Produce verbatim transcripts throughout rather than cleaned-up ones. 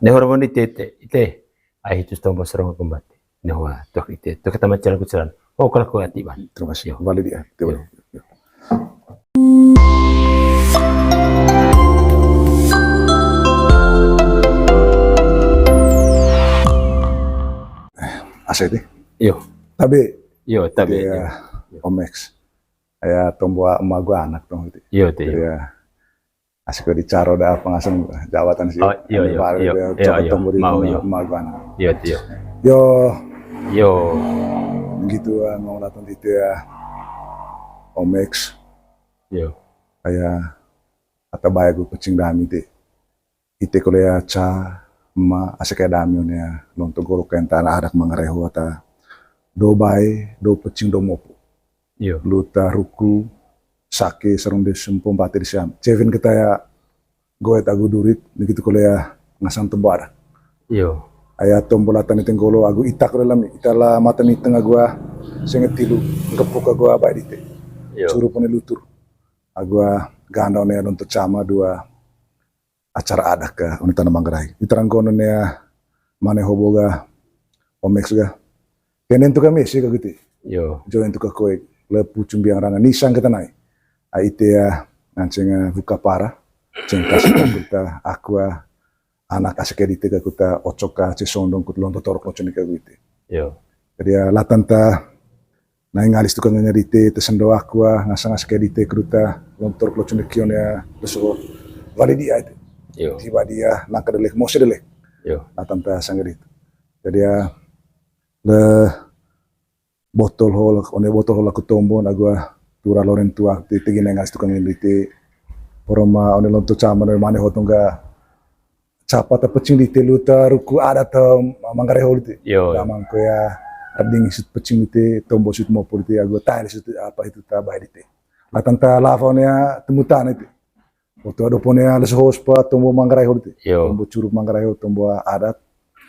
Neho ra wandi ite, ite. Ai hitu tombo sarong aku mbate. Neho wa, tuak ite, tuak kata macal ku celan. Oh, kalau ku ati ban. Terima kasih. Yo. Balik dia. Yo. Asa ite. Yo. Tabe. Yo, tabe. Iya, yo. Om Max. Ya, tombo emak gua anak tong ite. Yo, ite. Iya. Asik di caro da pengasan jabatan sih. Oh, iyo, iyo, iyo, iyo, iyo. Mau, iyo. Maguan. Iyo, iyo. Yo. Yo. Gitu, ah, mau datang di itu ya. Om Max. Iyo. Kayak kata bae gu pecing dami ti. Ite kole ya ca ma asik ya dami one ya. Lonto golo kenta adat manggarai ho ata. Do bae, do pecing, do mopo. Iyo. Luta ruku, sake, sarung de sempo, mbate de siam. Ceven kita ya goet agu durit, begitu kole ya ngasan tombo adat. Iyo. Aya tombo latan ite nggolo agu ita kole lami, ita la mata miteng agu ah, senge tilu, ngepuk agu ah bae dite. Iyo. Suruh pone lutur. Agu ah ganda one lonto cama dua acara adat ka, one tana manggarai. Ita ranggono ne ah, mane hobo ga, Om Max ga. Kenen tu kami sih ka gitu. Iyo. Join tu ka koe, lepu cumbiang ranga nisang kita nai. Ai ite ya, nganceng, ah, buka para. Cengkas kita, aku ah, anak asik edite ka kuta ocok ka, cesondong kut lonto torok locone ka gitu. Iyo. Jadi ya, latan ta, nai ngalis tukang ngedite, tesendo aku ah, ngasang asik edite keruta, lonto torok locone kion ya, terus wali dia itu. Iyo. Tiba dia, nangka delek, mose delek. Iyo. Latan ta sang edit. Jadi ya, le botol hol, one botol hol aku tombon, agu ah tura loren tuak ti tegi nai ngalis tukang ngedite. Poroma one lonto cama, one mane hotong ga capa ta pecing dite luta ruku adat ta manggarai ho dite. Iyo, iyo. Damang ko ya arding sut pecing dite, tombo sut mopo dite, agu tail sut apa itu ta bae dite. Latan ta lava one ya temutan itu. Waktu ada pone ya les hos pa tombo manggarai ho dite. Iyo. Tombo curup manggarai ho, tombo adat.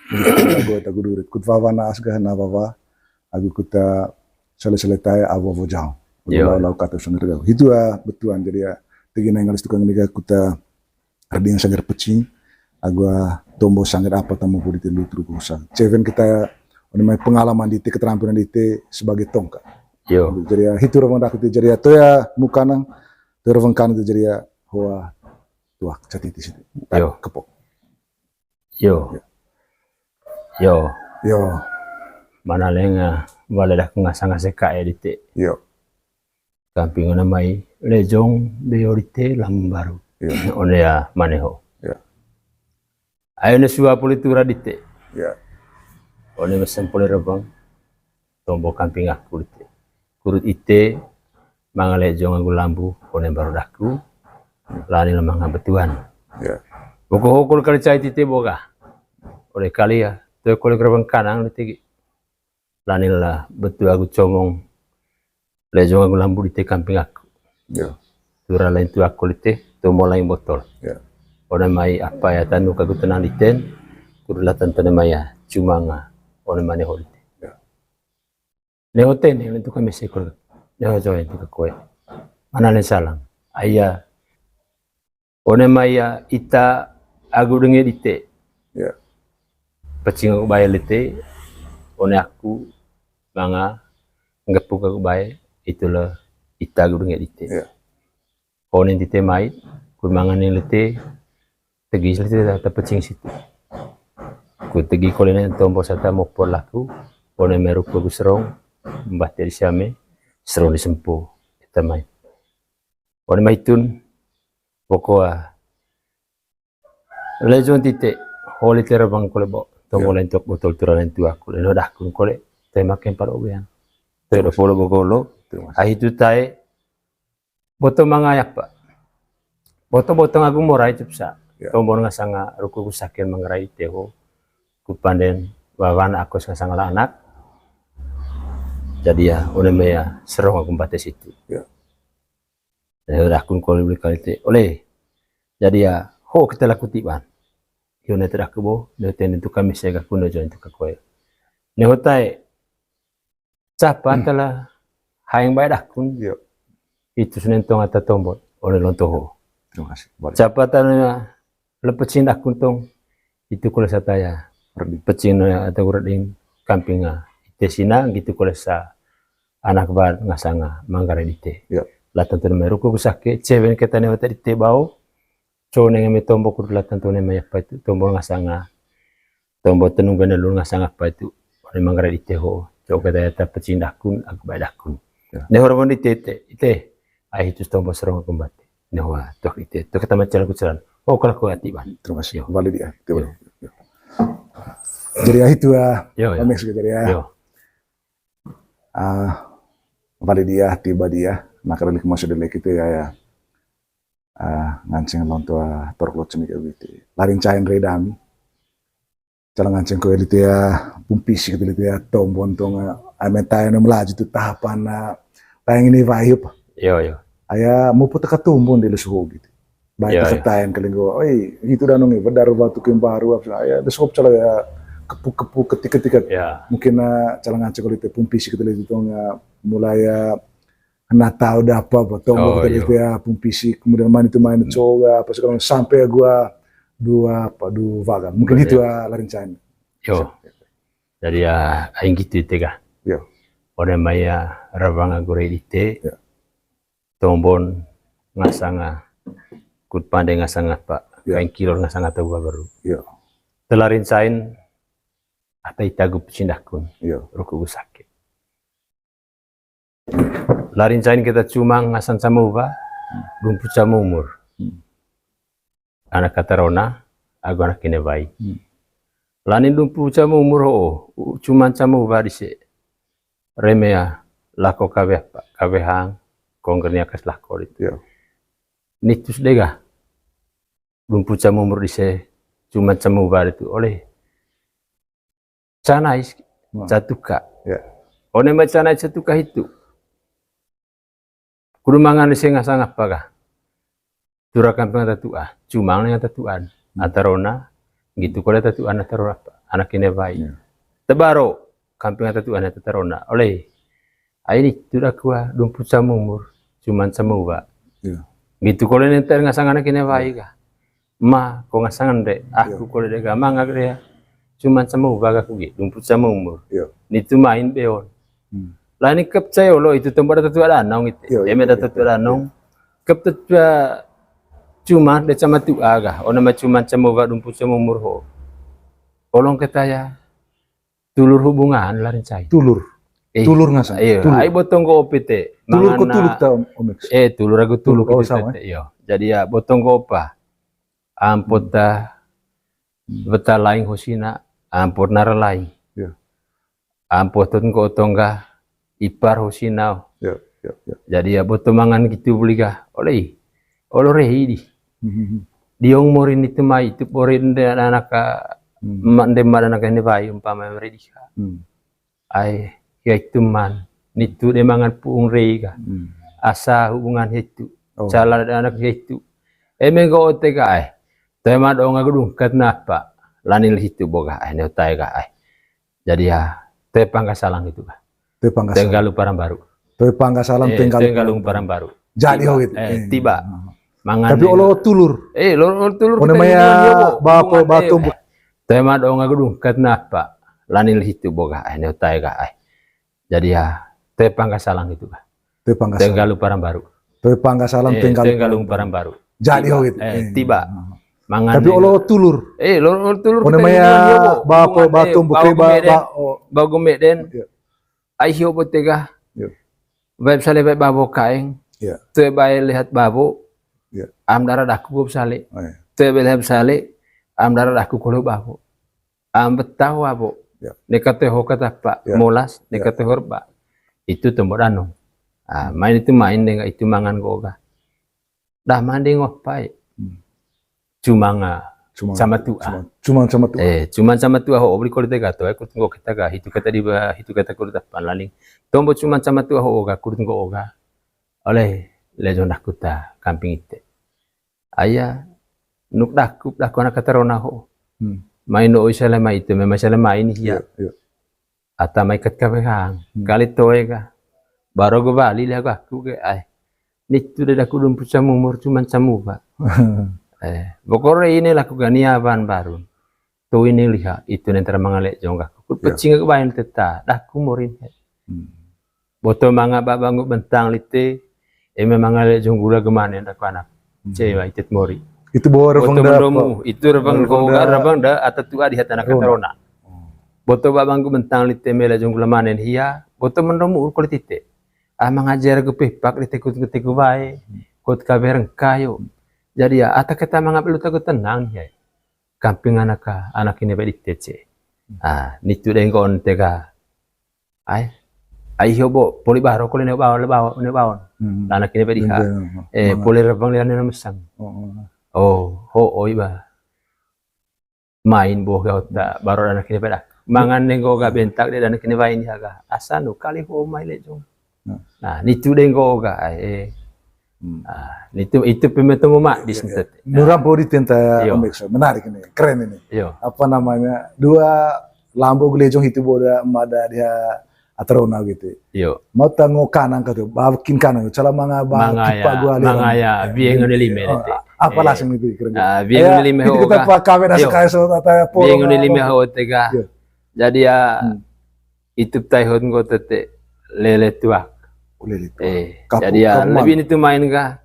Agu ta gudurit. Kut vava na asga na vava. Agu kuta sele-sele tae avo avo jao. Iyo. Lau, lau kata sangir gau. Itu ah betuan jadi ya. Tegi nai ngalis tukang niga kuta arding sangir pecing. Agu ah tombo sangir apa tamu pudi tilu truku sang. Ceven kita ya, one mai pengalaman dite, keterampilan dite sebagai tongka. Iyo. Jadi ya, hitu ravang daku ti, jadi ya, to ya mukanang, to ravang kanang ti, jadi ya, hoa tuak, catiti siti. Iyo. Kepok. Iyo. Iyo. Iyo. Mana lenga, bale dak ngasang ngasek kae dite. Iyo. Kamping ona mai lejong beo dite lambaru. Iya. One ya maneho. Iya. Ayo ne sua poli tura dite. Iya. One mesen poli rebeng. Tombo kamping aku dite. Kurut ite manga lejong agu lambu one baru daku. Lani lemah ngabetuan. Iya. Boko hokol kali cai tite boga. Oleh kali ya. Tuh kole rebeng kanang dite. Lani la betu agu comong lejong agu lambu dite kamping aku. Ya. Tura lain tu aku lite tombo lain botol. Ya. Ona mai apa ya tanu kagu tenang diten, kudu latan tene mai ya cuma nga ona maneho dite. Ya. Neho tene lentu kami sekol. Neho joen tu kakue. Mana len salang. Aya One mai ya ita agu denge dite. Ya. Pecing agu bae lite, one aku manga ngepuk agu bae, itu le ita agu denge dite. Ya. One tite mai, kun manga ne lite, tegi lite ta pecing situ. Ku tegi kole ne tombo sata mopor laku, one meru ku agu serong, mbah te di siame, serong di sempo, ita mai. One mai tun, Pokoa. Lejong tite, holi tera bang kole bo. Tomo lentok botol tura lentu aku. Leno dahkun kole, tema kempar obean. Toe do polo bogolo. Ahi tu tae, boto mangayapa. Boto-boto ngagu morai tupsa. Ya. Tombon ngasanga ruku kusaken mangerai teho. Kupanden wawan aku ngasanga la anak. Jadi ya, one mea serong aku mbate situ. Ya. Jadi aku kole beli kali te, ole. Jadi ya, ho kita laku tiban. Yo ne teraku bo, ne tenen tu kami sega kuno join tu kakue. Ne hotae, capa tala haeng bae dahkun. Yo. Itu senen tong ata tombot, ole lontoho. Terima kasih. Capa tala lepecin dahkun tong. Itu kole sa taya. Pecing na atau reding kampinga. Ite sina gitu kole sa anak ba ngasanga Manggarai dite. Ya. Latan tu nama ruku gusake, cewen keta ne wata dite bau. Co nenge me tombo kudu latan tu nema apa itu, tombo ngasanga. Tombo tenung bena lun ngasanga apa itu. Ore Manggarai dite ho. Co keta ya ta pecing dakun, aku bae dakun. Ya. Ne hormon dite, ite, ite. Ai itu tombo serong aku mati. Ne hoa, tok ite, tok keta macam aku celan. Oh, kalau aku hati ban. Terima kasih. Yo. Balik dia. Coba. Yo. Jadi ya itu ya. Yo, yo. Komik segitu ya. Yo. Ah, balik dia, tiba dia. Nah, kalau masuk dulu kita ya, ya. Ah, nganceng lonto, ah, torok lot cemik gitu. Larin cain redami. Cala nganceng ko elite ya, pumpisi gitu elite ya, tombon tong, ah, ame tayo no melaju tu tahapan, ah, tayang ini vibe. Yo, yo. Aya, mau putar katumbun di lesu gitu. Baik. Iya, iya. Kata tayan kalinggo, "Oi, itu danong, eh, bedar batu kembaru, apa sih?" Ya, ada sop cala ya, kepu-kepu, ketik-ketik. Iya. Mungkin, eh, cala nganceng ko lite pumpisi kita lite tong, eh, mulai, eh, kena tahu dah apa, apa, tong, oh, kita iya. Lite ya, pumpisi, kemudian main itu main, hmm, coga, apa segala macam, sampai gua dua, apa, dua vagal. Mungkin itu ya, larin cain. Yo. Jadi ya, aing gitu tega. Yo. Ore maya rawang agore dite. Yo. Tombon ngasanga, kut pande ngasanga, Pak. Iya. Kain kilor ngasanga tau baru. Iya. Telarin sain, ata itagu pecing dakun. Iya. Ruku gusake. Larin sain kita cuma ngasan sama uba, hmm, dumpu sama umur. Hmm. Anak katarona, agu anak kene wai. Hmm. Lanin dumpu sama umur ho, u-, cuman sama uba dise. Remea, lako kawe apa, kawe hang, konggernia kas lako itu. Iya. Nitus dega. Dumpu sama umur dise, cuman sama uba itu oleh. Canai, hmm, satuka. Ya. One mai canai satuka itu. Kudu mangan dise ngasang apa kah? Tura kamping tatu'a, cuma dengan tatu'an. Hmm. Atarona, gitu kole tatu'an atarona apa? Anak ini baik. Ya. Tebaro, kamping tatu'an atarona. Oleh, ai ni, tu dakua, dumpu sama umur, cuman sama uba. Ya. Gitu kole nenter ngasang anak ini baik kah? Ma, ko ngasangan de, aku kole de gamang ag de. Cuman sama uba aku gi, dumpu sama umur. Iya. Nitu main beon. Hmm. Lah ni kep cai olo itu tempat ada tutu ada nong itu. Iya, iya, eme ada tutu ada nong. Kep tetua cuma de sama tu aga. Ona ma cuman sama uba dumpu sama umur ho. Olong ketaya. Tulur hubungan larin cai. Tulur. Eh, tulur ngasang. Iya, tulur. Ai botong ko opite. Tulur ko tuluk ta, Om X? Eh, tulur aku tuluk. Tulur, oh, sama, eh? Iyo. Jadi ya botong ko opa. Ampot ta, hmm, beta laing hosina, ampot nara laing. Iya. Ampot tun ko otong ga ipar hosina. Iya, iya, iya. Jadi ya botong mangan gitu beli ga. Oleh, olo rehi di. Hmm. Diong morin itu mai, itu morin de anak, hmm, ma-, de ma anak ini bayi, umpama mereka. Hmm. Ai, hiya itu man. Nitu de mangan puung rei ka. Hmm. Asa hubungan hitu. Oh. Cala de anak hitu. Eme go ote ka ai. Tema dong aku dungkat napa. Lanil hitu boga ai, ne otai ka ai. Jadi ya, tepang ka salang itu ka. Tepang ka salang. Tenggalu param baru. Tepang ka salang, eh, tenggalu param baru. Jadi ho gitu. Eh, tiba. Mangan. Tapi olo tulur. Eh, lo, lo tulur. One maya bapo batum. Tema dong aku dungkat napa. Lanil hitu boga ai, ne otai ka ai. Jadi ya, tepang ka salang itu ka. Tepang ka salang. Tenggalu param baru. Tepang ka salang, eh, tenggalu param baru. Jadi ho gitu. Eh, tiba. Mangan. Tapi olo tulur. Eh, lo, lo tulur. One maya bapo batum, eh, bukri ba, ba, oh. Bagum meden. Iya. Ai hio bo tega. Iya. Bae sale bae babo kaeng. Iya. Toe bae lihat babo. Iya. Am dara daku bo sale. Oh, iya. Toe bae lihat sale. Am dara daku kolo babo. Am betah babo. Iya. Neka toe ho katapa. Iya. Molas, iya, neka toe horba. Itu tombok danong. Ah, main itu main dengan itu mangan goga. Dah mandi ngopai. Hmm. Cuma nga, cuma, sama tua. Cuma, cuma sama tua. Eh, cuma sama tua ho, obri kori tega to, eh, kut ngo kita ga, hitu kata di ba, hitu kata kuri tapan laling. Tombo cuma sama tua ho, oga, kuri ngo oga. Oleh, lejon dah kuta, kamping ite. Aya, nuk dakup, daku anak kata rona ho. Hmm. Main no oi selama itu, memang selama ini, ya. Iya, iya. Ata mai kat kawe hang. Hmm. Kali toe ka. Baro go bali le aku ke ai. Nitu de daku dumpu sama umur cuman sama uba. Eh, pokoknya ini laku gani aban barun. To'i ne liha, itu ne ntara manga lejong ga. Kut pecing ga baen teta, daku morin. Boto manga ba banggu bentang lite, eme manga lejong gula gemanen daku anak. Cewa itet mori. Itu bawa rebeng da apa? Itu rebeng da ata tu'a dihat anak katarona. Boto ba banggu bentang lite eme lejong gula manen hia, boto mendomu ur kulit ite. Ah, mangajar gu pepak lite kut ketiku bae, kut kabe rengka yo. Jadi ya, ata keta manga belu tagu tenang hia. Kamping anak ka, anak ini bae dite ce. Ah, nitu dengko on tega. Ai. Ai hio bo, poli baro kole ne baon, le baon, ne baon. Anak ini bae diha. Eh, poli rebang lian ne mesang. Oh, ho, oi ba. Main bo ga ota, baro anak ini bae dah. Mangan ne go ga bentak de anak ini bae diha ga. Asa nu kali ho mai lejong. Nah, nitu dengko ga, eh. Ah, nitu, itu pemeto mo mak di sentet. Nurampo di tenta. Menarik ini, keren ini. Apa namanya? Dua lambo gu lejong hitu boda mada dia atarona gitu. Mau tango kanang katu, bakin kanang, cala manga ba kipa gua lihat. Manga ya, bieng ni lime. Apa lasing itu kira-kira? Ah, bieng ni lime ho kita ga. Pak kawin asa kayak so tata polo. Bieng ni lime ho tega. Jadi ya, itu tai hot nggo tete lele tuak. Lele tuak. Eh, jadi ya, lebih nitu main ga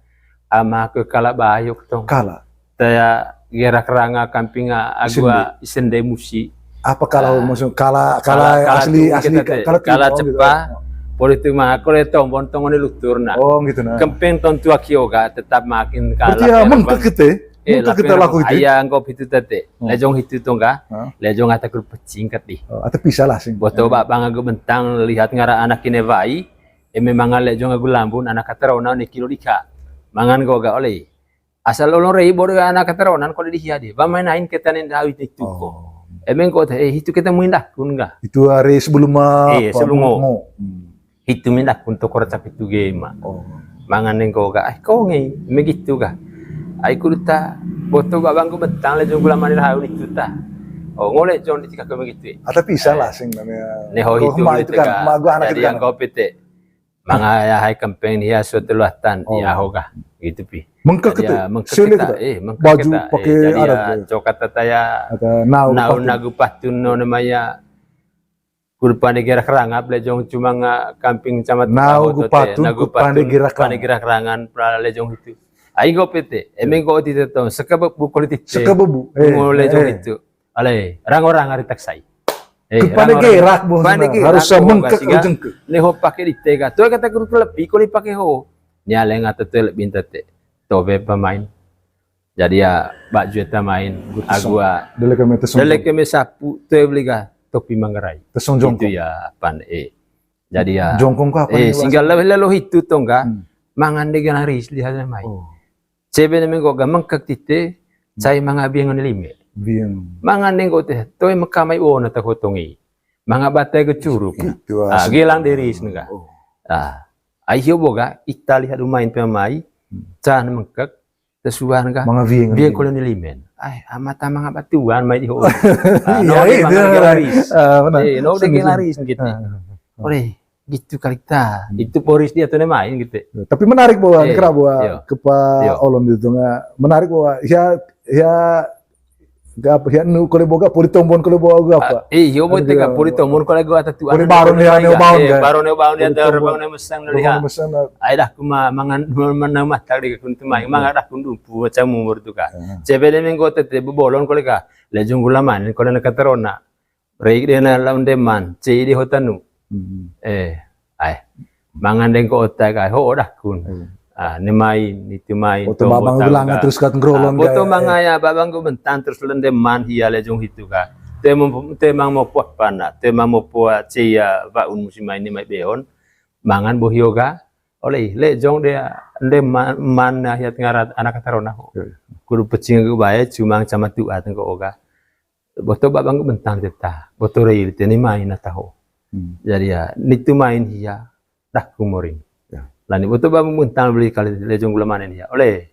ama ke kala bayok tong. Kala. Taya gerak ranga kampinga agua isende musi. Apa kala maksud kala, kala asli, asli kala cepa. Poli tu ma kole tombon tong ni lutur na. Oh, gitu na. Kempeng ton tuak yoga tetap makin kala. Berarti ya mengkekete. Eh, mengkekete laku itu. Aya nggo hitu tete. Lejong hitu tong ga. Lejong ata kul pecing kat di. Oh, ata pisah lah sing. Boto ba bang agu bentang lihat ngara anak kine wai. Eme manga lejong agu lambun anak katarona ni kilo dika. Mangan go ga oleh. Asal olo rei bodo anak kataronan ko di hia di. Ba main ain ketanin dawi itu ko. Eme ko teh, eh, itu kita muin dakun ga. Itu hari sebelum, eh, sebelum ngo. Hitu mindakun to kor capi tu ge ma. Mangan neng ko ga, ai ko nge, megitu ga. Ai kudu ta, boto ba bangku bentang lejong gula manir hau nitu ta. Oh, ngole jong di tika ko megitu. Ata pisah lah sing namanya. Neho hitu ma itu kan, ma gua anak itu kan. Jadi yang kau pete. Manga ya hai kempeng dia suatu luatan, ya ho ga. Gitu pi. Mengkek itu. Mengkek kita, eh, mengkek baju kita, pakai adat ya. Cokat tata ya. Nau nagu patun no namanya. Kudu pande gerak rangap lejong cuma nga kamping camat. Nau gu patun, kudu pande gerak rangan pra lejong hitu. Ai go pete, eme go ti tetong, sekabebu kulit ite. Sekabebu. Ngo lejong hitu. Ale, rang orang ari taksai. Kudu pande gerak bo. Harus mengkek jengke. Neho pake di tega. Tuh kata kudu kelepi kuli pake ho. Ni ale ngata tuh lebih tete. Tobe pemain. Jadi ya baju eta main agua. Dele keme tesong. Dele keme sapu te beli ga topi Manggarai. Tesong jongkong. Itu ya pan eh. Jadi ya jongkong ko apa eh, singgal lebih lelo hitu tong ga. Mangan de gelaris di hal mai. Cebe ne menggo ga mengkek tite, cai manga bieng ne lime. Bieng. Mangan de nggo teh, toe mekamai wona ta kotongi. Manga batai ke curuk. Ah, gelang deris ne ga. Ah, ai hio boga, ita lihat umain pe mai, can mengkek, Tesuan kah? Manga bieng. Bieng kole ni limen. Ai, amata manga batuan mai di ho. Ah, iya, no, iya, manga gelaris. Ah, benar. Eh, no, de gelaris gitu. Oleh gitu kali ta. Itu poris dia tuh main gitu. Tapi menarik bahwa ini kira bahwa kepa olon itu nggak menarik bahwa ya ya gak apa ya nu kole boga poli tombon kole boga apa? Eh, iyo bote ka poli tombon kole gua tatu. Poli baru nih ane baun ya. Baru nih baun ya, baru nih mesang nih ya. Ai dah kuma mangan menang mata di kun tu mai manga dah kun dumpu macam umur tu ka. Cebe de menggo tete bebolon kole ka. Lejong gula manin kole na katerona. Rei de na laun deman, cei di hotanu. Eh, ai. Mangan deng ko otak ai, ho odah kun. Ah, ne main, itu main. Oto babang ulang terus kat ngerolon. Boto mangaya babang go bentan terus lendeman hia lejong hitu ka. Temang mo puak pana, temang mo puak cei ya baun musim main ni mai beon. Mangan boh yoga. Oleh lejong dia nde man na hiat ngarat anak katarona ho. Kudu pecing gu bae cumang cama tuat nggo oga. Boto babang gu bentang teta, boto rei teni main na taho. Jadi ya nitu main hia dah kumorin. Lani boto babang bentang beli kali lejong gula manen hia. Oleh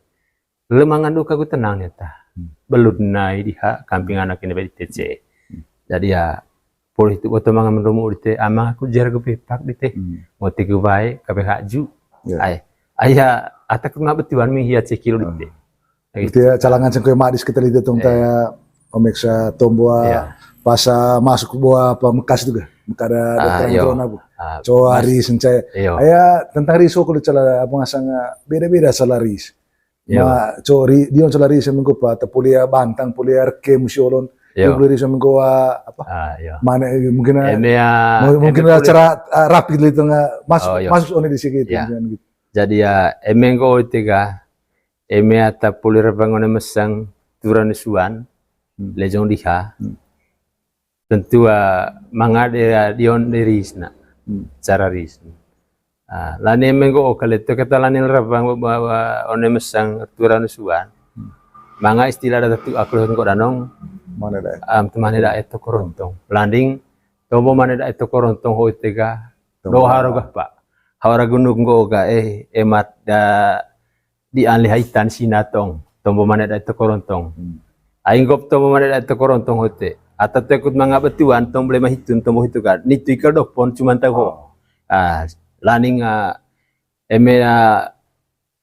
Lemangan duka ku tenang nyata. Belut nai diha kamping anak ini bae di tece. Jadi ya polih tu boto mangan mendomo di te amang aku jar gu pepak di te. Moti gu bae kape haju. Ai. Aya atak ma betuan mi hia cekilo di te. Gitu ya calangan sengkoi madis kita lihat tong taya Omeksa tombo, ah, pas, ah, masuk buah apa Mekas itu ga. Mekada ada terang-terang apa. Coa ris ncai. Aya tentang ris ko cala apa ngasang, ah, beda-beda cala ris. Ma, co ri, dion cala ris minggu pa, te poli, ah, bantang, poli, ah, reke musi olon. Poli ris minggu, ah, apa? Mane, eh, mungkin, ah, mungkin ada cara, ah, rapi gitu, nggak masuk, masuk one di sini gitu. Jadi ya, eme nggo ite ga, eme ata poli rebang one mesang, tura nusuan, lejong diha. Tentu, ah, manga de, ah, dion de risna. Cara risna. Ah, lani eme nggo kali tu kata lani rebang ba, ba, ba, one mesang, tura nusuan. Manga istilah data tu aku nggo danong. Mane dae? Am, tu mane dae to korontong. Landing, tombo mane dae to korontong ho ite ga. Doha ro ga pa. Hawara gunung nggo ga, eh, emat da di alih haitan sina tong, tombo mane dae to korontong. Ai nggop tombo mane dae to korontong ho ite. Ata te kut manga betuan tombo lima hitun tombo hitu kan. Nitu ikel dopon cuman tahu ho. Ah, laning, ah, eme, ah,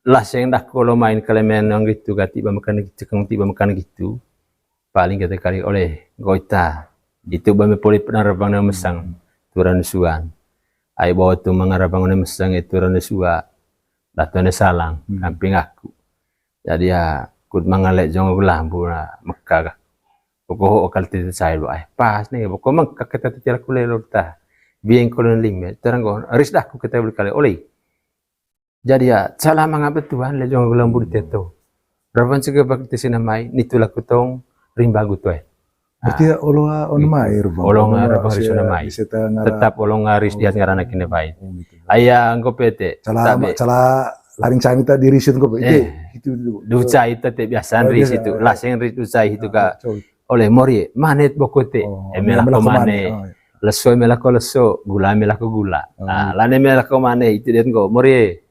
laseng dah kolo main kelemen yang gitu, gati ba makan gitu, cekeng ti ba makan gitu. Paling kata kali oleh goita. Itu ba me poli pernah rebang na mesang, tura nusuan. Ai bawa tu manga rebang na mesang, eh, tura nusua. Dato ne salang, kamping aku. Jadi ya, kut manga lejong aku lambu na Mekah ga. Pokok ho kali tete sai lo ai. Pas ne, pokok Mekah kita tete aku lelo ta. Bieng kolon lime, terang go, ris dah aku kita beli kali oleh. Jadi ya, cala manga betuan lejong aku lambu di teto. Raban sege bak te sina mai, nitu laku tong, rimba gu toe. Berarti ya, olo, ah, on mai, rebang. Olo nga rebang ris on mai. Tetap olo nga ris dihat ngarana kine bai. Aya nggo pete. Cala, cala laring cai ta di ris nggo pete. Itu, itu. Ducai ta te biasa ris itu. Laseng ris ducai itu ka. Oleh mori, manet boko te. Eme lako mane. Leso eme lako leso, gula eme lako gula. Nah, lane eme lako mane, itu dia nggo. Mori,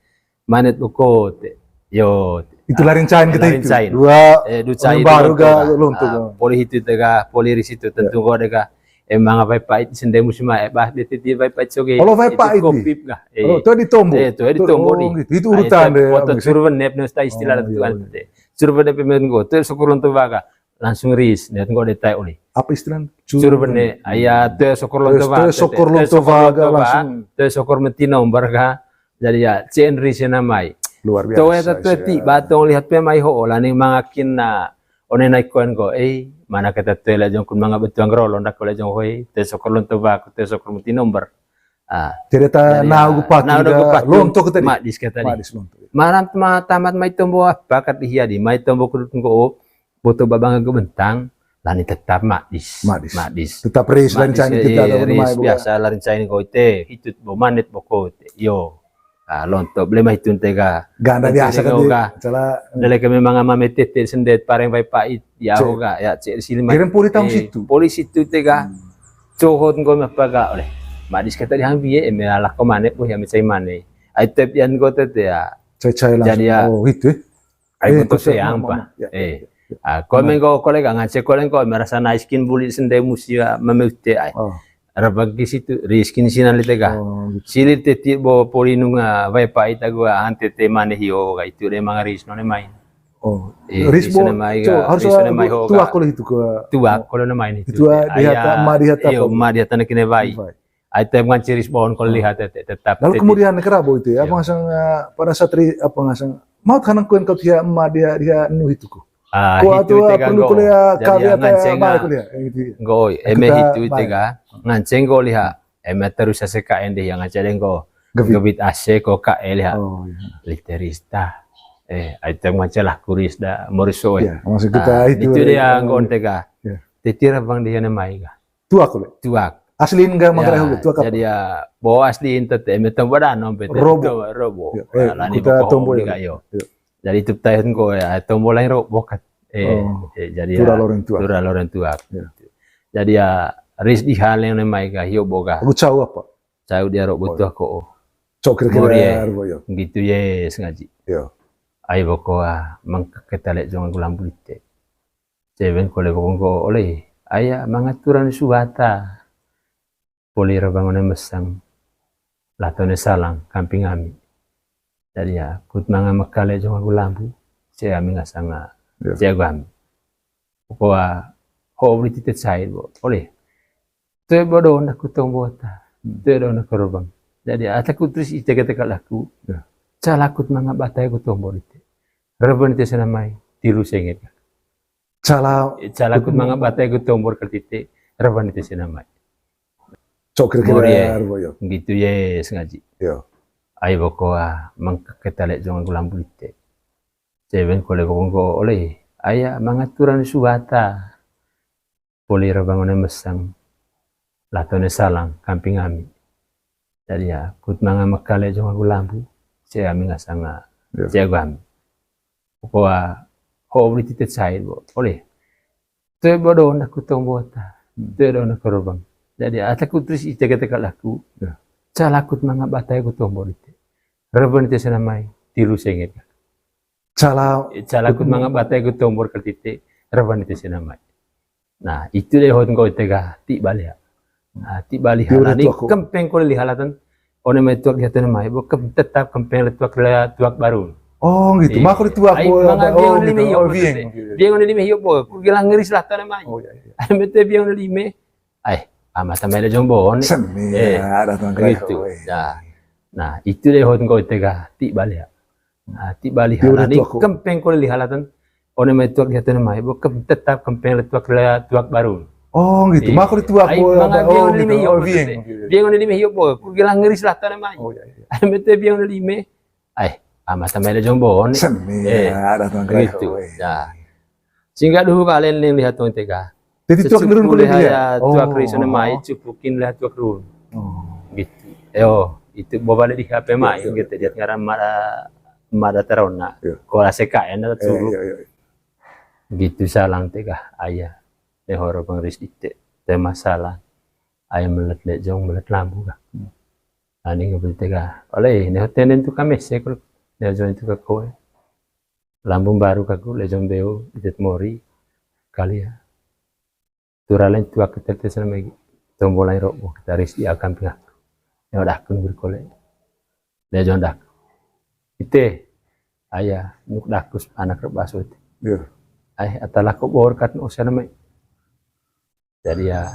manet boko te. Yo. Itu laring cain kita itu. Dua, eh, ducai baru ga lonto. Poli hitu te ga, poli ris itu tentu nggo de ga. Emang apa pait sende musim, eh, bah, bete dia pait soge. Kalau pait itu. Kopip ga. Eh, tu ditombo. Eh, tu ditombo ni. Itu urutan de. Foto survenep ne sta istilah tuan te. Survenep men nggo, tu syukur lonto baga. Langsung ris, ne nggo de tai oli. Apa istilah? Survene, aya te syukur lonto baga. Te syukur lonto baga langsung. Te syukur menti nomor ga. Jadi ya, C N ris na mai. Luar biasa. Toe ta toe ti, batong lihat pe mai ho, laning mangakin na, one nai koen ko, eh, mana kata toe lejong kun manga betuang rolo, ndak ko lejong hoi, te syukur lonto baga, te syukur menti nomor. Ah. Cerita nau gu paki lonto ke tadi. Madis ke tadi. Madis lonto. Maram tema tamat mai tombo apa kat di hia di, mai tombo kudut nggo, boto babang ke bentang, lani tetap madis. Madis. Tetap ris, larin cai kita ris, biasa larin cai ko ite, hitut bo manet boko ite. Yo. Ah, lonto beli mah hitun te ga. Ganda biasa kan ga. Dele ke memang ama metete sendet pareng pai pait. Ya ho ga, ya cek sini mah. Kirim poli tahu situ. Poli situ te ga. Cohot nggo me apa ga oleh. Madis kata di hang bie, eme lako manet, boh ya mecai mane. Ai tep yan nggo tete ya. Cai-cai langsung. Jadi ya. Oh, itu. Ai, eh, betul seang, Pak. Ya, eh. Ya. Ah, ko mengko kolega ngance koleng ko merasa naiskin buli sende musia memeute ai. Oh. Rabagi situ riskin sinan lite ga. Oh, gitu. Silir teti bo poli nunga vai pai ta gua ante te mane hio ga itu de mangaris none main. Oh. Eh, ris bo, harus ris none mai ho ga. Tuak kalau itu ke. Tuak kalau none main itu. Itu di hata, ma di hata. Iyo, ma di hata nakine vai. Ai tem nganci ris bon ko lihat te, te, tetap. Lalu kemudian kerabo itu ya, apa ngasang, eh, pada saat ri-, apa ngasang, mau kanang kuen kau tia emak dia, dia nu itu ku. Ah, ko itu atu, eh, perlu kuliah kawin atau baik kuliah, eh, gitu ya. Nggo, eme itu tega, nganceng ko lihat, eme terus ase K N D yang nganceng ko, gebit ase ko K L ya. Oh, iya. Literista. Eh, ai tem nganceng lah kuris da, moriso, eh. Iya, maksud kita itu dia nggo tega. Iya. Titi rabang dia namai ga. Tuak le. Tuak. Aslin ga manggarai hulu, tuak apa? Jadi ya, bo aslin tete, eme tombo danom pete. Robo. Robo. Ya, eh, lani kita boko tombo holi ya. Ga yo. Ya. Jadi itu tahun ko ya, tombo lain robo kat. Eh, oh, eh, jadi tura ya, loren tuak. Tura loren tuak. Ya. Jadi ya, ris di hal yang namai ga, yo boga. Aku cau apa? Cau dia robo tuak ko. Cok kira-kira robo yo. Gitu yes, ngaji. Yo. Ai boko ah, mangkak ketalek jongan gulam bulite. Cewen kole boko nggo oleh, aya mangaturan suata. Poli rabang one mesang, lato ne salang, kamping ami. Jadi ya, kut manga mekale jong aku lambu, ce ami ngasanga, ce aku ami. Pokoa, Ho beli tite cai bo. Oleh. Toe bo do na ku tombo ta. Hmm. Toe do na ku robang. Jadi ata ku terus ite kata kalaku. Ya. Calakut manga batai ku tombo dite. Reban ite senamai, tilu senget. Cala- Calakut manga batai ku tombo kal tite, reban ite senamai. Cok kira-kira Mori, eh. Arbo, yo. Gitu ye, sengaji. Yo. Ai boko, ah, mangkak keta le jong aku lampu dite. Cewen kole boko nggo oleh. Aya mangaturan suata. Poli rebang one mesang. Latone salang, kamping ami. Jadi ya, kut manga mekale jong aku lampu. Ce ami ngasanga, ya, ce aku ami. Boko, ah, ho beli tite cai bo. Oleh. Toe bo do na ku tombo ta. Hmm. Toe do na ku robang. Jadi ata ku terus ite kata kalaku. Ya. Calakut manga batai ku tombo dite. Reban ite senamai, tilu senget. Cala- Calakut manga batai ku tombo kal tite, reban ite senamai. Nah, itu deh hot nggo ite ga, ti bali ya. Nah, ti bali. Yo, halani tuak ko. Kempeng kole li halatan. One mai tuak dia tene mai, bo kem-, tetap kempeng le tuak le tuak baru. Oh, gitu. Iya. Mako di tuak. Ai, bo, manga oh, biang gitu. Lime yo, oh, biang. Biang lime yo, bo, ku gelang ngeris lah tane mai. Oh, iya, iya. Ai, mete biang lime. Ai, amata mai le jong bo, ne. Seni, eh, ada tuang gitu. Nah, nah, itu deh hot nggo ite ga, ti bali ya. Nah, ti bali. Yo, halani tuak ko. Kempeng kole li halatan. One mai tuak dia tene mai, bo kem-, tetap kempeng le tuak le tuak baru. Oh, gitu. Iya. Mako di tuak. Ai, bo, manga oh, biang gitu. Lime yo, oh, biang. Biang lime yo, bo, ku gelang ngeris lah tane mai. Oh, iya, iya. Ai, mete biang lime. Ai, amata mai le jong bo, ne. Seni, eh, ada tuang gitu. Nah. Singga duhu kalen ling lihat tuang tega. Jadi tuak nurun kole dia? Tuak ri sone mai, cupukin lihat tuak run. Oh. Gitu. Yo, itu bo bale di H P mai, gitu. Dia ngaran mada, mada terona. Iya. Kola sekaen ada culu. Iya, iya, iya. Gitu salang tega, aya. Ne horo pengris ite. Te masalah. Aya melet le jong, melet lambu ga. Hmm. Ani ngebeli tega. Oleh, ne hoten tu kami sekru. Ne jong itu ke koe. Lambu mbaru kaku, le jong beo, itet mori, kalia. Tura lain tuak ketel tes nama igi. Tombo lain rok, kita ris di akun pingak. Yo dakun berkole. Le jong dak. Ite, aya, nuk dakus anak rep baso ite. Iya. Ai, ata lako bor kat no sana mai. Jadi ya,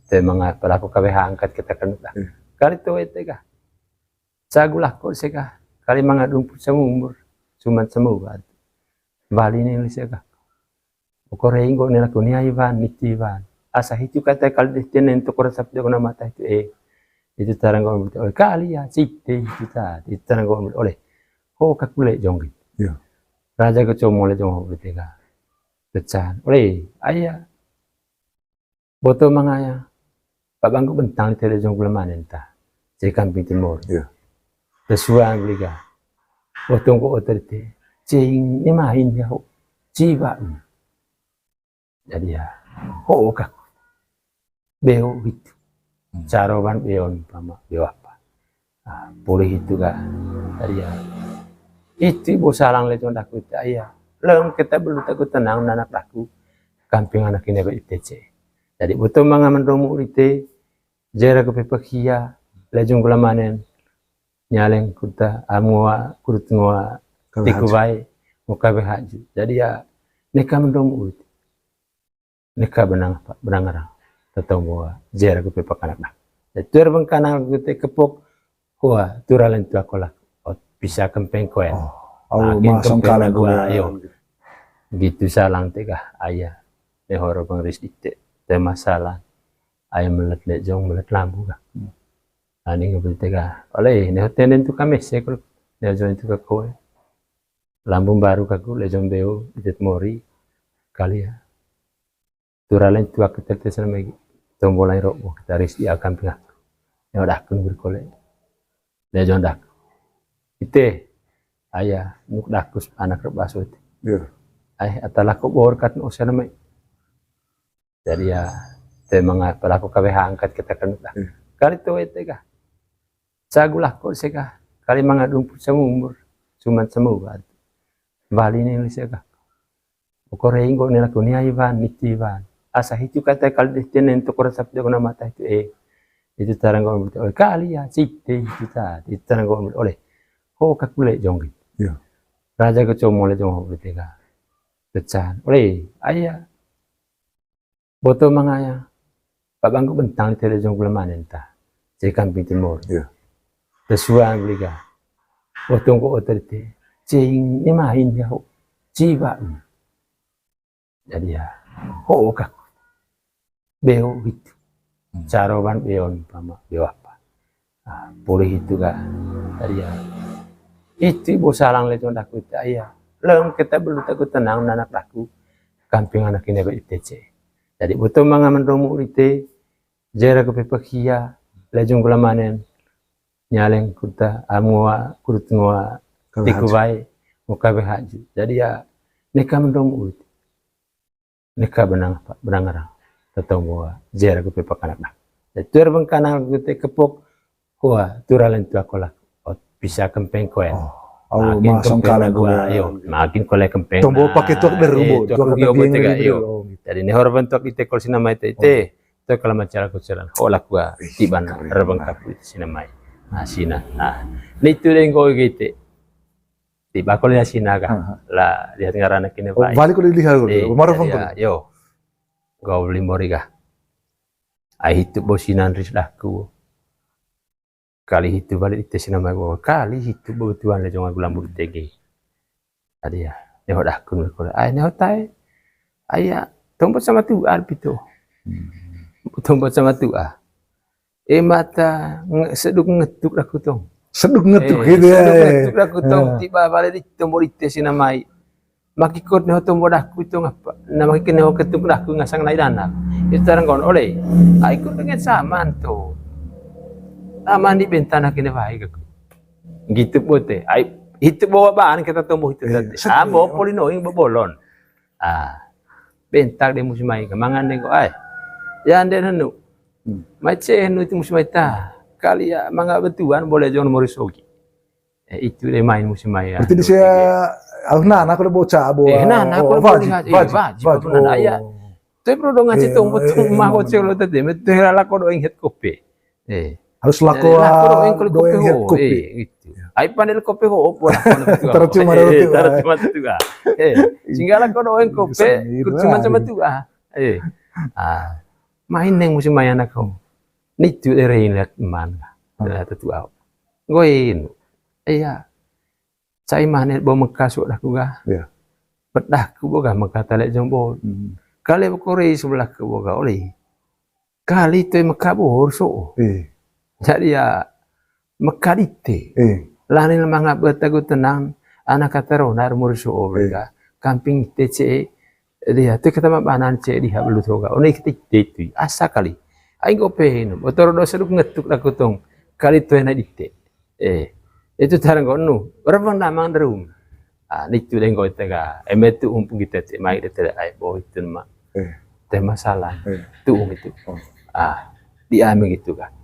te manga pelaku K W H angkat kita kan. Iya. Kali tu ete kah? Sagu lako seka. Kali manga dumput sama umur. Suman sama ubat. Bali ni seka. Okore inggo ni lako ni ai wan, niti wan. Asa hitu kata kali deh tenen tu kora sapi deh kona mata itu, eh. Itu tarang kau oleh kali ya, cite itu ta. Itu tarang kau oleh. Ho kakule jonggi. Iya. Raja ke comole jong ho tega. Pecahan. Oleh, aya. Boto mangaya. Pabangku bentang di tele jong gula manen ta. Cai kamping timur. Iya. Tesuang beliga. Boto ngko otor te. Cing ni main ya ho. Ciba. Jadi ya. Ho kak. Beo gitu. Hmm. Caroban beo ni pama. Beo apa? Ah, pulih itu ga. Jadi ya. Itu bo salang le jong daku itu, aya. Leng kita belu taku tenang anak daku. Kamping anak ini be I T C. Jadi boto manga mendomu ite, jera ke pepekia, le jong gula manen. Nyaleng kuta, am ngoa, kurut ngoa, tiku bae, muka be haju. Jadi ya, neka mendomu ite. Neka benang apa? Benang arang. Tetong bawa jera ku pepak anak dah. Tuer bengkanang ku te kepok. Wah, turalen tu aku lah. Oh, bisa kempeng koen. Oh, akin masang kempeng kalang gua, gua. Ayo. Gitu salang tega, aya. Lehoro pengris ite. Te masalah. Aya melet le jong, melet lambu kah. Hmm. Ani ngebeli tega. Oleh, ne hoten tu kami sekru. Ne jong itu ke koe. Lambu mbaru kaku, le jong beo, itet mori, kalia. Turalen tuak ketel tes nama igi. Tombo lain rok, kita ris di akun pingak. Yo dakun berkole. Le jong dak. Ite, aya, nuk dakus anak rep baso ite. Iya. Ai, ata lako bor kat no sana mai. Jadi ya, te manga pelaku K W H angkat kita kan dah. Iya. Kali tu ete kah? Sagu lako seka. Kali manga dumput sama umur. Suman sama ubat. Bali ni seka. Okore inggo ni laku ni ai wan, niti wan. Asa hitu kata kali deh tenen tu kora sapi deh kona mata itu, eh. Itu tarang kau oleh. Kali ya, cite itu ta. Itu tarang kau oleh. Ho kakule jonggi. Iya. Raja ke comole jong ho tega. Pecahan. Oleh, aya. Boto mangaya, pabangku bentang di tele jong gula manen ta. Cai kamping timur. Iya. Tesuan beli ga. Boto ngko otor te. Cing ni main ya ho. Ciba. Jadi ya, ho kak. Beo gitu. Hmm. Caroban beo ni pama, beo apa. Ah, pulih itu ga. Jadi ya, itu bo salang le tuan daku itu, iya. Leng kita belu taku tenang anak daku. Kamping anak ini ba I T C. Jadi boto manga mendomu ite, jera ke pepekia, lejong gula manen. Nyaleng kuta, am ngoa, kurut ngoa, K B H. Tiku bae, mau K B H ju. Jadi ya, neka mendomu ite. Neka benang apa? Benang arang. Tetong boa, jera ku pepak anak dah. Jadi tuer bengkanang ku te kepok, wah, turalen tu aku lah. Oh, bisa kempeng koen. Oh, oh, makin masang kempeng kala gua, gua. Yo, makin kole kempeng. Tombo pakai tuak deru, eh, bo, tuak tuak deru, bo, tega, yo. Jadi ne hor bentuk di tekol sinamai te, te. Tuak kala macara ku celan. Ho lah gua, ih, tiban, keren, rebeng kapu itu sinamai. Nah, sina. Nah, ni tu deh nggo gitu. Tiba ko lihat sina ga. Aha. Lah, lihat ngarana kine. Oh, bai. Balik ko lihat ko. Eh, marah jadi, ya, yo. Gua beli mori ga. Ai hitu bo sinan ris daku. Kali hitu balik ite sinamai gua. Kali hitu bo tuan le jongan gula murtege. Tadi ya, neho daku ko. Ai neho tai. Ai ya, tombot sama tu arpito. Hmm. Tombot sama tu ah. Eh, mata nge-, seduk ngetuk daku tong. Seduk ngetuk. Eh, gitu ya, seduk ngetuk daku tong. Ah. Tiba balik di tombo di tes sinamai. Maki kot neho tombo daku tong apa? Nah, maki neho ketuk daku ngasang nai dana. Itu tarang kon oleh. Ai ku dengan saman tu. Aman di bentana kene baik aku. Gitu bote. Ai, itu bawa bahan kita tombo itu. Eh, tadi. Sedih, ah, bawa ya. Polinoing bawa bolon. Ah, bentak deh musim mai, mangan deh ko ai. Ya, ande nenu. Hmm. Mai ce nu itu musim mai ta. Kali ya, manga betuan boleh jangan mori sogi. Eh, itu deh main musim mai ya. Berarti di sia, ah, nah, nah, kalau bocah, bo, eh, nah, nah, oh, kalau wajib, boleh, eh, wajib, wajib, wajib, benar, oh. Iya. Tapi perlu dong ngasih. Eh, tong, oh, betul, eh, mah, eh, bocah lo tadi, betul, lah, kok doang het kopi. Eh. Harus lako, eh, lako ah, doeng kalau doeng kope ho, eh, gitu. Ya. Ai pandai kope ho, opo lako na betul. Taruh cuma, eh, taruh cuma. Taruh cuma tu ah. Eh, sehingga lako doeng kope, cuma, cuma tu ah. Eh. Ah, main neng musim main aku. Ni tu ere lihat man. Hmm. Lihat tu au. Goin. Iya. Cai manet bo meka sok daku ga. Iya. Pet daku bo ga meka talek jong bo. Hmm. Kali bo kore sebelah ke bo ga oleh. Kali tu meka bo so. Iya. Jadi ya meka dite. Iya. Lani lemah ngap betagu tenang, anak kata ronar mur so, iya, ga. Kamping te ce, dia tu kata ma banan ce diha belu toga. One kite tu asa kali. Ai nggo pe hinu. Motor do seduk ngetuk daku tong. Kali tu ena dite. Eh, itu tarang ko nu, orang bang damang derum. Ah, ni tu deng ko tega, eme tu umpung kita te mai de te ai bo itu ma. Eh. Te masalah. Eh. Tu um itu. Oh. Ah, di ami gitu kan.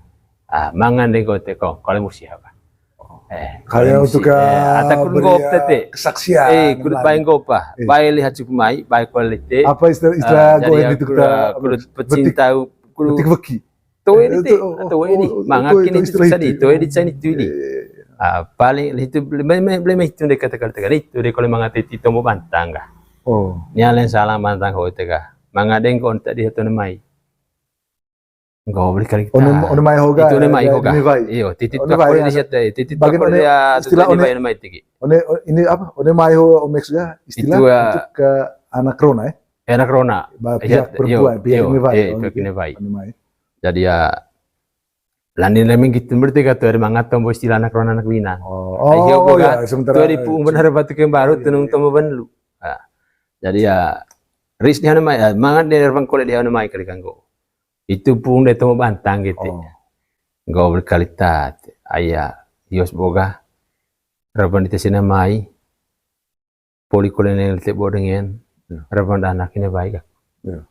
Ah, mangan deng ko te ko, kalau musi apa? Oh. Eh, kalau musi, eh, ata kun beri, gop tete. Kesaksian. Eh, kudu bae gop ah. Eh. Bae lihat cukup mai, bae kualite. Apa istilah, istilah, ah, go jadi yang itu kita kudu pecinta, kudu betik beki. Toe di te, toe di. Manga kini tu sadi, toe di sani tu di. Ah, paling itu, beli, beli, beli itu deh kata-kata itu deh kalau manga titi tombo bantang ga. Oh. Nyalen salah bantang ho tega. Manga deng ko onta di hoto mai. Nggo beli kali. One mai ho ga. Itu one mai ho ga. Iyo, titi tu aku di situ, titi tu aku di istilah one mai tigi. One, ini apa? One mai ho omex ga, istilah itu, ah, untuk ke anak rona, eh? Anak rona. Pihak perempuan, pihak ini baik. Pihak ini baik. Jadi ya, lani lemeng gitu berarti kata ada mangat tombo istilah anak rona anak wina. Oh, oh, ya, sementara tu di pung benar batu kembaru tenung tombo benlu. Nah, jadi ya, ris di hanu mai, ya, mangat di bang kole di hanu mai kali kanggo. Itu pung de tombo bantang gitu. Oh. Nggo berkalitat, aya, yos boga, raban di tesina mai, poli kole neng lite bo dengan, ya, raban dana kine baik. Ya.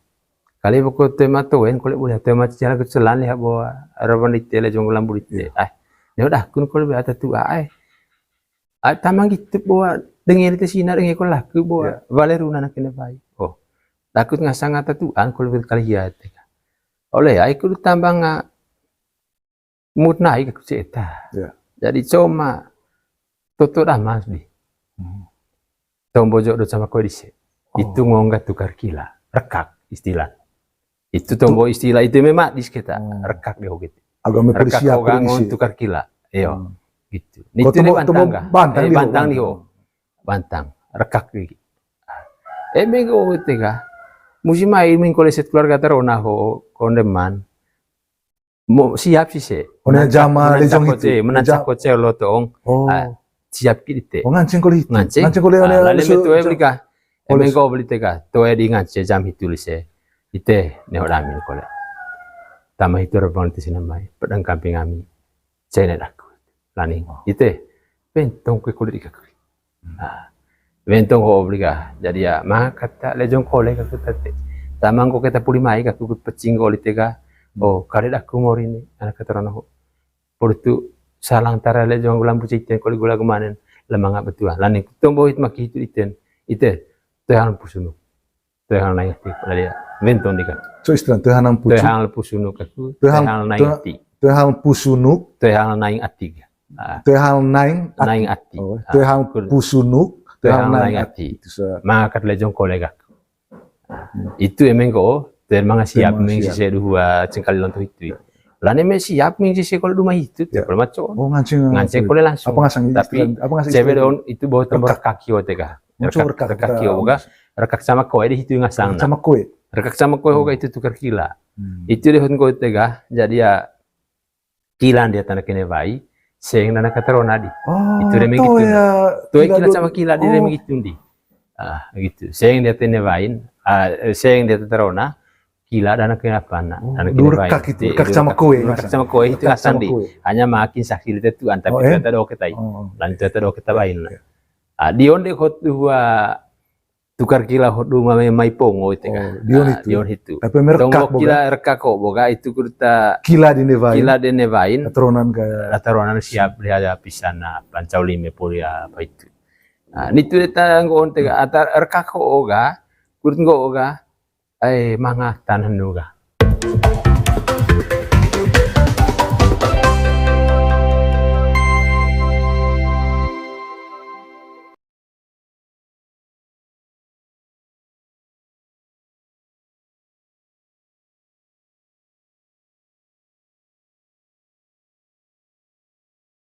Kali pokok tema toen, kole boleh tema cicala keselan ya bo, raban di tele jong lambu di te. Ya. Ah, ne udah kun kole be ata tu ai. Ai tamang gitu bo, dengan lite sina dengan kole laku bo, ya, vale runa anak kine baik. Oh, laku ngasang ata tu an kole kali ya te. Oleh ai kudu tambang nga mut naik aku cerita. Ya. Jadi cuma toto damas di. Hmm. Tombo jodoh sama kau dise. Oh. Itu ngongga tukar kila, rekak istilah. Itu tombo istilah itu memang dis kita, hmm, rekak di ho gitu. Agak me persiap ngon tukar kila. Iyo. Hmm. Gitu. Itu tombo, bantang tombo kah? Bantang di ho. Bantang. Rekak di. Eme nggo tega. Musim mai mingkole set keluarga tarona ho kondeman. Mo siap sise. One jama lejong hitu. Menancak koce lo tong. Oh. Ah, siap ki dite. Oh, nganceng kole hitu. Nganceng. Nganceng kole one. Lale me toe beli kah. Eme nggo beli tega. Toe di ngance jam hitu lise. Ite, neho damin kole. Tama hitu rebang te sina mai. Pedang kamping ami. Cene daku. Lani. Ite. Bentong kue kole di kaku. Nah, wentong ho beli kah. Jadi ya, maka ta lejong kole kaku tate. Tama nggo keta puli mai kaku pecing kole tega. Oh, kare daku mori ni, anak keterono ho. Portu salang tara lejong gula mbuci iten kole gula gemanen lemanga betua. Lani tombo hit maki hitu iten. Ite, toe hal pusunu. Toe hal naing ati, lali ya. Wentong di kan. So istilah toe hal pusunu. Toe hal pusunu kaku. Toe hal naing ati. Toe hal pusunu. Toe hal naing ati. Ah. Toe hal naing ati. Naing ati. Oh, ah, toe hal pusunu, toe hal naing ati. Itu sa. Maka lejong kole kaku. Hmm. Itu eme nggo, toe manga siap ming sise dua cengkali lonto hitu. Lani me siap ming sise kole duma hitu, ya, kole maco. Oh, nganceng, nganceng kole langsung. Apa ngasang. Tapi apa ngasang cewek istilah don itu bawa tambah rekak. Rekak kio tega. Rekak, rekak kio boga, rekak sama koe di hitu ngasang. Rekak sama koe. Rekak sama koe hoga itu tukar kila. Hmm. Itu deh hon koe tega, jadi ya kila dia tanda kene wai, seng dana katarona di. Oh, itu reme gitu. Ya, toe kila sama kila di reme gitu di. Ah, gitu. Seng dia tene wain, ah, eh, seng dia tarona, kila dana kene apa na. Oh, dana kene wain. Rekak itu, rekak sama koe, rekak sama koe, itu asang di. Hanya makin sakit itu antar kita do kita. Oh, oh. Lanjut kita do kita wain. Iya. Ah, di onde hot dua tukar kila ho duma mai pongo itu kan. Oh, dion hitu. Dion hitu. Tapi merekak boga. Kila rekak ho boga itu kurta kila dene wain. Kila dene wain. Taronan ka. Taronan siap dia ada pisana pancau lime poli apa itu. Nah, nitu eta nggo onte ata rekak ho oga, kurut nggo oga, ai mangatan henu ga.